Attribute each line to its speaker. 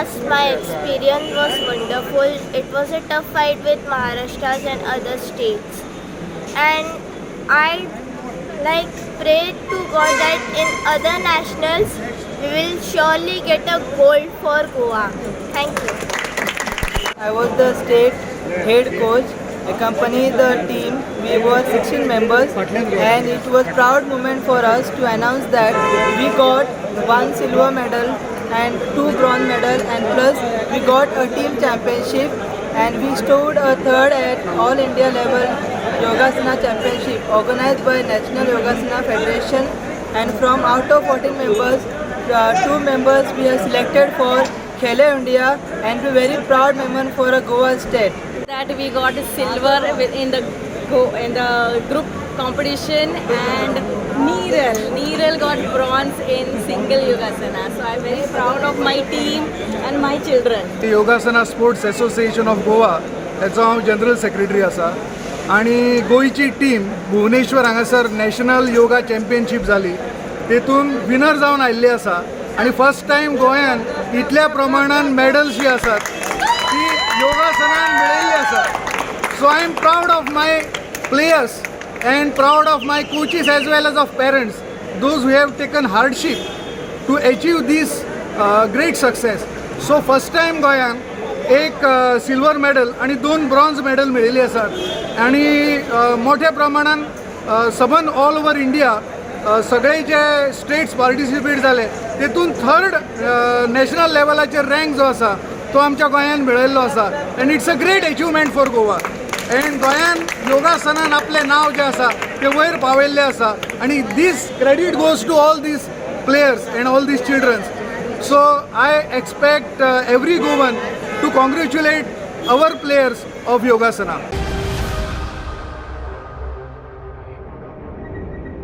Speaker 1: class. My experience was wonderful. It was a tough fight with Maharashtra's and other states. And I like pray to God that in other nationals we will surely get a gold for Goa. Thank you.
Speaker 2: I was the state head coach, accompanied the team. We were 16 members and it was proud moment for us to announce that we got one silver medal and two bronze medal, and plus we got a team championship and we stood a third at all India level Yogasana Championship organized by National Yogasana Federation, and from out of 14 members, two members we have selected for Khelo India, and we very proud moment for a Goa state.
Speaker 3: That we got silver in the go in the group competition, and Neeral got bronze in single yogasana. So I'm very proud of my team and my children.
Speaker 4: Yogasana sports association of Goa हेचो हांव general secretary आसा आनी गोंयची team Bhubaneswar हांगासर national yoga championship जाली तेतून winner जावन आयिल्ली आसा आनी फर्स्ट टायम गोंयान इतल्या प्रमाणान मॅडल्स जी आसात ती योगासनान मेळयल्ली आसा. So I am proud of my players and proud of my coaches as well as of parents, those who have taken hardship to achieve this great success. So first time गोंयान एक silver medal आणि दोन bronze medal मेळिल्ली आसात आणि मोठ्या प्रमाणान सबंद ऑल ओवर इंडिया सगळे जे स्टेट्स पार्टिसिपेट जाले तेतून थर्ड नॅशनल लेवलाचेर रँक जो आसा तो आमच्या गोंयान मेळयल्लो आसा, and it's a great achievement for Goa, and गोंयान योगासनान आपलें नांव जें आसा तें वयर पावयल्लें आसा आनी this credit goes to all these players and all these childrens. So I expect every Goan to congratulate our players of Yogasana.